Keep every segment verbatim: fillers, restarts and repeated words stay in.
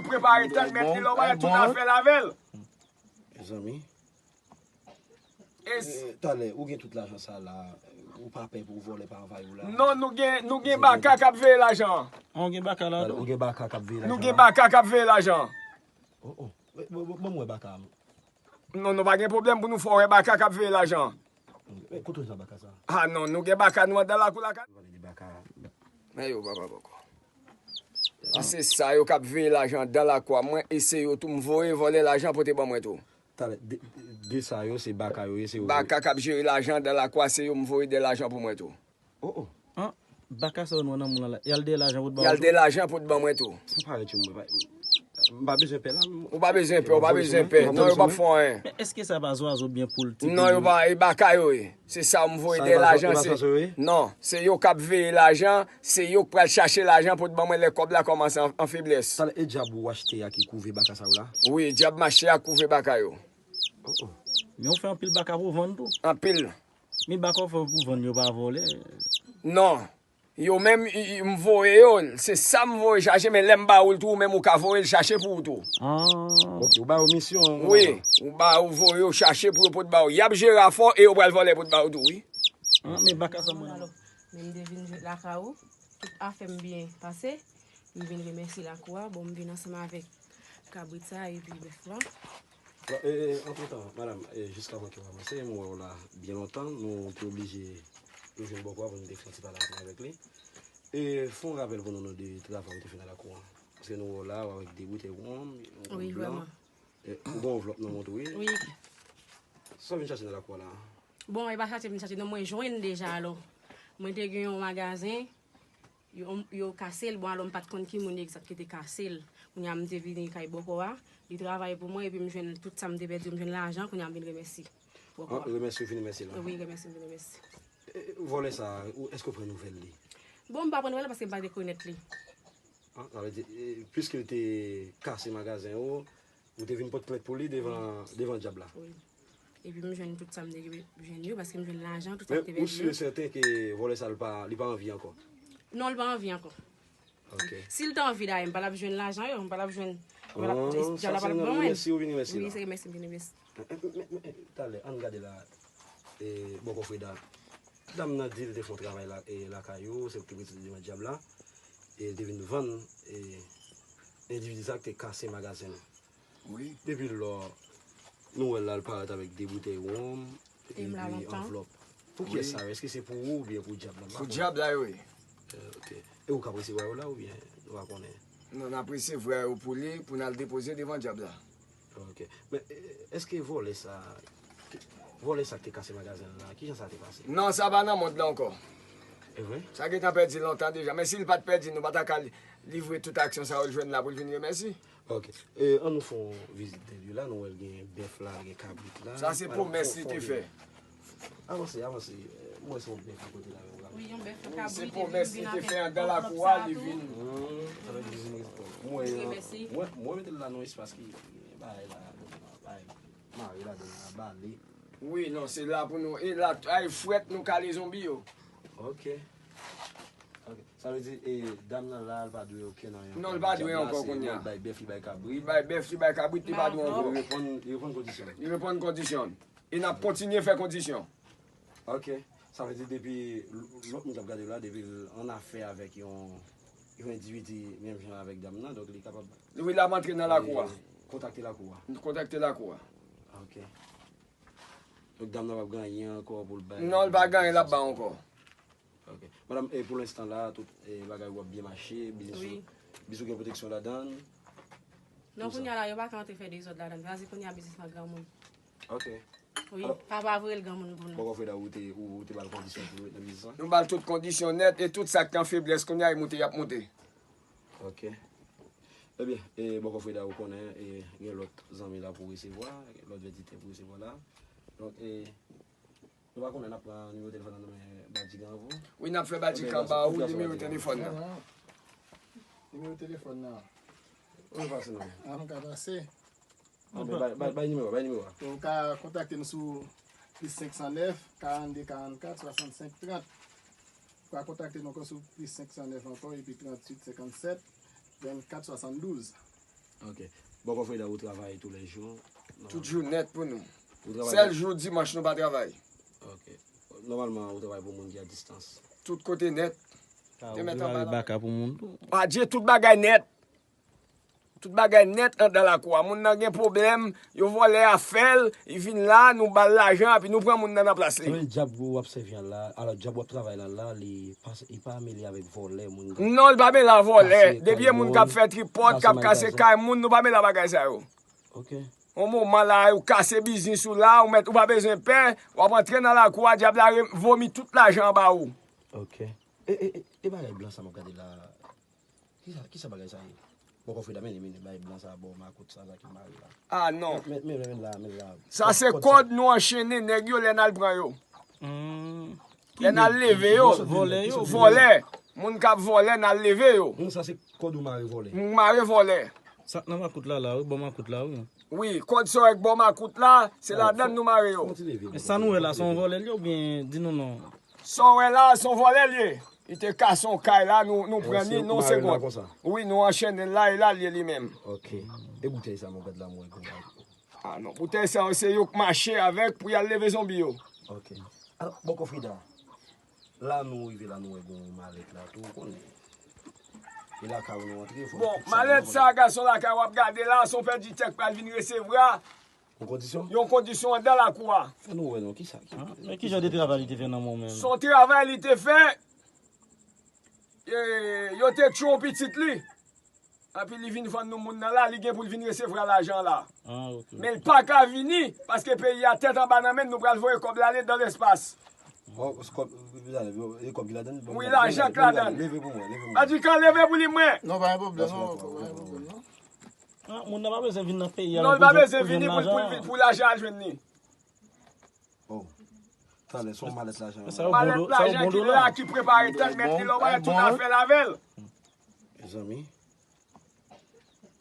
Prepare tèt mèt li, lè w pale tout afè l avè l. Mezanmi. E s- Eh, talè, ou gen tout lajan sa la, ou pa pè pou vòlè pa anvayi w la? Non, nou gen, nou gen baka k ap veye lajan an. An, ou gen baka la tou? Ou gen baka k ap veye lajan an? Nou gen baka k ap veye lajan an. Oh, oh. Ban m wè baka a. Non, nou pa gen pwoblèm pou nou fè w wè baka k ap veye lajan an. Eh, kote w jwenn baka sa? Ah non, nou gen baka nou anndan lakou lakay. Vòlè de baka. Men yo papa bòkò. Ah, se sa yo k ap veye lajan anndan lakou a. Mwen, e se yo tou m voye vòlè lajan pote ban mwen tou. Talè, de, de sa yo, se baka yo ye, se yo. Baka k ap jere lajan anndan lakou a, se yo m voye de lajan pou mwen tou. Oh, oh. An, baka sa yo nou nan moun la. Y al de lajan pou t ba w tou. Y al de lajan pou t ban mwen tou. Sa parèt yo, mwen pa, m pa bezwen pè la. Ou pa bezwen pè, ou pa bezwen pè. Non, yo p ap fè w anyen. Men èske sa pa zwazo byen pou l ti? Non, yo pa, e baka yo ye. Se sa m voye de lajan, se. Non, se yo k ap veye lajan, se yo k pral chache lajan pou t ban mwen lè kòb la kòmanse an, an feblès. Talè, e djab ou achte a ki kouve baka sa yo la? Wi, djab m achte a kouve baka yo. Oh, oh. Men ou fè anpil baka pou vann tou? Anpil. Men baka w fè pou vann yo pa vòlè? Non. Yo menm, i- i- m voye yo, se sa m voye chache, men lè m ba ou l tou, ou menm ou ka voye l chache pou ou tou. Ah. Ok, ou ba yo misyon. Wi, ou ba, ou voye yo chache pou yo pot ba ou. Y ap jere afè w e yo pral vòlè pot ba ou tou, wi. Ah, men baka sa mwen. Alò, men m te vin jwenn lakay ou, tout afè m byen pase. M vin remèsye lakou a. Bon, m vin ansanm avèk kabrit sa epi bèf la. Bon, e, e, antretan, madanm, e, jiskavan ke w avanse, m wè w la byen lontan, nou te oblije nou jwenn bòkò a pou nou te fè yon ti pale ansanm avèk li. E, fè yon rapèl pou nou, nou de travay ou te fè nan lakou an. Paske nou wè w la, w avèk de boutèy wonm, yon wonm blan. Wi, vrèman. E, ou gen yon anvlòp nan men w tou, wi. Wi. Sa w vin chache nan lakou a la? Bon, e pa chache m vin chache, non, mwen jwenn deja, alò. Mwen te gen yon magazen, yo, yo kase l, bon, alò, m pa t konn ki moun egzak ki te kase l. Kounye a, m te vini kay bòkò a, li travay pou mwen, epi m jwenn tout sa m te pèdi, m jwenn lajan, kounye a, m vin remèsye bòkò a. Remèsye, w vin remèsye la? Wi, remèsye, m vin remèsye. E, e, vòlè sa, ou, èske w pran nouvèl li? Bon, m pa pran nouvèl paske m pa rekonèt li. Ah, sa vle di, e, piske l te kase magazen ou, ou te vin pote plent pou li devan, devan dyab la? Wi. Epi m jwenn tout sa m te jwenn yo, paske m jwenn lajan, tout sa m te pèdi yo. Men ou si e sèten ke vòlè sa, li pa, li pa anvi ankò? Non, li pa anvi ankò. Ok. Si l te anvi, dayè, m pa t ap jwenn lajan yo, m pa t ap jwenn, m pa t ap, dyab la pa t ap ban mwen. Remèsye, ou vin remèsye la. Wi, se remèsye m vin remèsye. Men, men, men, men, talè, ann gade la, e, bòkò Freda. Dam nan di l te fè yon travay la, e, lakay ou, se ou ki te mete l devan dyab la, e, l te vin vann, e, endividi sa k te kase magazen nan. Wi. Depi lò, nou wè l la, l parèt avèk de boutèy wonm, epi anvlòp. Pou kiyès sa yo? Èske se pou ou oubyen pou dyab la? Pou dyab la yo ye. Eh, ok. E ou k ap resevwa yo la oubyen nou pa konnen? Non, n ap resevwa yo pou li, pou n al depoze devan dyab la. Ok. Men, eh, èske vòlè sa, vòlè sa k te kase magazen la, kijan sa te pase? Non, sa pa nan mond la ankò. E vre? Sa gentan pèdi lontan deja. Men si l pa t pèdi, nou pa ta ka li-, livre tout aksyon sa yo l jwenn la pou l vin remèsye. Ok. E, ann nou fè yon vizit de lye la, nou wè l gen bèf la, gen kabrit la. Sa se pwomès li te fè. Avanse, avanse. Eh, mwen se yon bèf li pote la menm la. Wi, yon bèf, yon kabrit, se pwomès li te fè anndan lakou a, li vin. Hmm, sa vle di, mwen, mwen, mwen mete l la nan espas ki, bagay la, bagay, mare ladan la, bale. Wi, non, se la pou nou, e la, ay, frèt, nou kale zonbi yo. Ok. Ok. Sa vle di, e, dam nan la, li pa dwe okenn anyen ankò. Non, li pa dwe ankò kounye a. Li bay bèf, li bay kabrit. Li bay bèf, li bay kabrit, li pa dwe ankò. Li reponn, li reponn kondisyon. Li reponn kondisyon. E n ap kontinye fè kondisyon. Ok. Sa vle di depi l-, lòt moun k ap gade w la, depi l annafè avèk yon, yon endividi menm jan avèk dam nan, donk li kapab. Wi, l ap antre nan lakou a. Kontakte lakou a. Kontakte lakou a. Ok. Donk dam nan p ap gen anyen ankò pou l bay. Non, l pa gen anyen l ap bay ankò. Ok. Madanm, e pou lenstan la, tout, e, bagay ou ap byen mache, biznis ou, biznis ou gen pwoteksyon ladan l? Non, kounye a la, yo pa ka antre fè dezòd ladan l. Paske kounye a biznis lan granmoun. Ok. Wi, papa voye l granmoun pou nou. Bòkò Freda, ou te, ou, ou te ba l kondisyon pou l ret nan biznis lan? Nou ba l tout kondisyon nèt e tout sa k nan feblès kounye a, e moute, y ap moute. Ok. Ebyen, e, bòkò Freda, ou konnen, e, gen lòt zanmi la pou resevwa, gen lòt vèditè pou resevwa la. Donk, e, nou pa konnen n ap pran nimewo telefòn nan nan men Badjigan pou ou? Wi, n ap fè Badjigan ba ou nimewo telefòn nan. Nimewo telefòn nan. Ou pase non? Ah, m ka pase. Bay, bay, bay nimewo, bay nimewo a. Ou ka kontakte m sou plis senk san nèf, karannde karannkat, swasannsenk trant. Ou ka kontakte m ankò sou plis senk san nèf ankò, epi tranntuit senkannsèt, vennkat swasanndouz. Ok. Bòkò Freda, ou travay tou lè jou? Tout jou nèt pou nou. Ou travay Sèl jou dimanch nou pa travay. Ok. Nòmalman, ou travay pou moun ki a distans. Tout kote nèt. Te mèt anba la. Baka pou moun tou. Adye, tout bagay nèt. Tout bagay nèt anndan lakou a. Moun nan gen pwoblèm, yo vòlè a fè l, li vin la, nou ba l lajan, epi nou pran moun nan nan plas li. Ebyen, djab ou ap sèvi an la, alò djab ou ap travay la, la, li pa, li pa mele avèk vòlè, moun k ap Non, li pa mele a vòlè. Kase Depi kay e moun k ap moun, fè tripòt, k ap kase kase magazin. Kay moun, nou pa mele a bagay sa yo. Ok, Yon moman la, ou kase biznis ou la, ou mèt, ou pa bezwen pè, w ap antre nan lakou a, djab la re- vomi tout lajan an ba ou. ok. E, e, e, e bagay blan sa m ap gade la. Kisa, kisa bagay sa ye? Bòkò Freda, men, men, men, bagay blan sa, bò, makout sa, sa ki mare la. Ah non. Men, men, men, men la, men la. Sa se kòd nou anchennen nèg yo lè n al pran yo. Lè n al leve yo. Vòlè yo. Vòlè. Moun k ap vòlè, n al leve yo. Non, sa se kòd ou mare vòlè. M mare vòlè. Sa k nan makout la, la, wi, bò makout la, wi. Wi, kòd sa w wè k bò makout la, se ladan nou mare yo. Fon ti leve. Men sa nou wè la, se yon vòlè li oubyen di nou non? Sa w wè la, se yon vòlè li ye. Li te kase yon kay la, nou, nou pran li, se non, mare la segonn. Konsa. Wi, nou anchennen l la, e la l ye li menm. Ok. E boutèy sa, mwen gad la, mwen gad. Ah non, boutèy sa yo, se yo k mache avèk pou y al leve zonbi yo. Ok. Alò, Bòkò Freda, la nou rive la, nou wè gon malèt la, tou, ou konnen. E lakay ou nou antre, fò Bon, malèt sa, gason lakay w ap gade la, se yon pèdi tèt pral vin resevwa. Yon kondisyon? Yon kondisyon anndan lakou a. Fè nou wè non, kisa ki. Men ki jan de travay li te fè nan men w menm? Se yon travay li te fè, e, yo te tchwe yon pitit li. Epi li vin vann nou moun nan la, li gen pou l vin resevwa lajan la. Ah, ok. Men l pa ka vini, paske peyi a tèt anba nan men n, nou pral voye kòb la ale dan lespas. Bon, kòb, e kòb ki ladan? Wi, lajan k ladan. Leve pou mwen, leve pou mwen. Adikan, leve pou li mwen. Non, pa gen pwoblèm, non, pa gen pwoblèm, non. Ah, moun nan pa bezwen vin nan peyi a. Non, li pa bezwen vini pou, pou, pou lajan al jwenn li. Oh. Talè, se yon malèt lajan. Sa yo Malèt bon do, sa yo lajan bon ki do la, la. Ki prepare tèt mèt li la, ou pa tout afè l avè l. Mezanmi.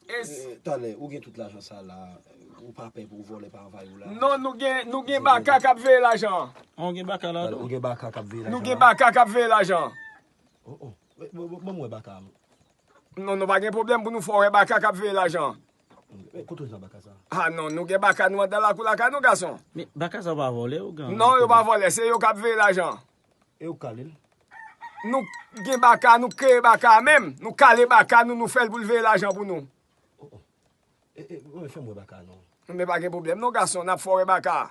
E s- Eh, talè, ou gen tout lajan sa la, ou pa pè pou vòlè pa anvayi ou la? Non, nou gen, nou gen baka k ap veye lajan an. Ah, ou gen baka la Talè, tou? ou gen baka k ap veye lajan? Nou gen baka k ap veye lajan an. Oh, oh. Ban m wè baka. Non, nou pa gen pwoblèm pou nou fè w wè baka k ap veye lajan an. Eh, kote w jwenn baka sa? Ah non, nou gen baka nou anndan lakou lakay nou, gason. Men baka sa yo pa vòlè, ou gen? Non, yo pa vòlè, se yo k ap veye lajan an. E ou kale l? Nou gen baka, nou kreye baka a menm. Nou kale baka nou, nou fè l pou l veye lajan pou nou. Oh, oh. E, e, mwen fè m wè baka non. Men pa gen pwoblèm non, gason, n ap fè w wè baka a.